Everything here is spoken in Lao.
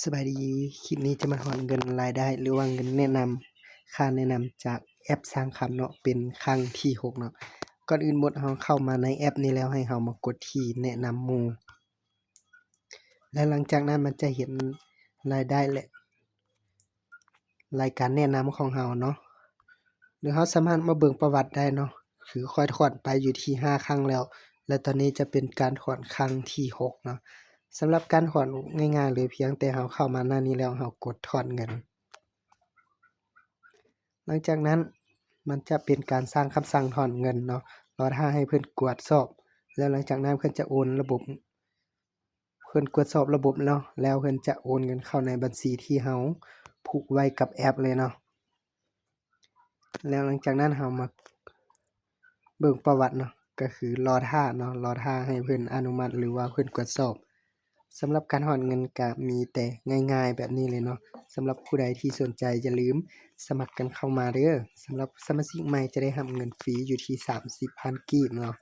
ສະບາຍດີ, ຄລິບນີ້ຈະມາຖອນເງິນລາຍໄດ້ ຫຼືວ່າເງິນແນະນຳ, ຄ່າແນະນຳຈາກແອັບສ້າງຄຳເນາະ, ເປັນຄັ້ງທີຫົກເນາະ. ກ່ອນອື່ນໝົດ ເຮົາເຂົ້າມາໃນແອັບນີ້ແລ້ວ ໃຫ້ເຮົາມາກົດທີ່ແນະນຳໝູ່ ແລະ ຫຼັງຈາກນັ້ນມັນຈະເຫັນລາຍໄດ້ ແລະ ລາຍການແນະນຳຂອງເຮົາເນາະ, ຫຼືເຮົາສາມາດມາເບິ່ງປະຫວັດໄດ້ເນາະ, ຄືຂ້ອຍຖອນໄປຢູ່ທີ່ຫ້າຄັ້ງແລ້ວ ແລະ ຕອນນີ້ຈະເປັນການຖອນຄັ້ງທີຫົກເນາະ. ສຳລັບການຖອນງ່າຍໆເລີຍ, ພຽງແຕ່ເຮົາເຂົ້າມາໜ້ານີ້ແລ້ວ ເຮົາກົດຖອນເງິນ. ຫຼັງຈາກນັ້ນມັນຈະເປັນການສ້າງຄຳສັ່ງຖອນເງິນເນາະ, ລໍຖ້າໃຫ້ເພິ່ນກວດສອບ, ແລ້ວຫຼັງຈາກນັ້ນເພິ່ນຈະໂອນລະບົບ ເພິ່ນກວດສອບລະບົບເນາະ ແລ້ວເພິ່ນຈະໂອນເງິນເຂົ້າໃນບັນຊີທີ່ເຮົາຜູກໄວ້ກັບແອັບເລີຍເນາະ. ແລ້ວຫຼັງຈາກນັ້ນເຮົາມາເບິ່ງປະຫວັດເນາະ, ກໍຄືລໍຖ້າເນາະ, ລໍຖ້າໃຫ້ເພິ່ນອະນຸມັດ ຫຼືວ່າເພິ່ນກວດສອບ. ສຳລັບການຖອນເງິນກໍມີແຕ່ງ່າຍໆແບບນີ້ເລີຍເນາະ. ສຳລັບຜູ້ໃດທີ່ສົນໃຈ ຢ່າລືມສະໝັກກັນເຂົ້າມາເດີ້. ສຳລັບສະມາຊິກໃໝ່ຈະໄດ້ຮັບເງິນຟຣີຢູ່ທີ່ສາມສິບພັນກີບເນາະ.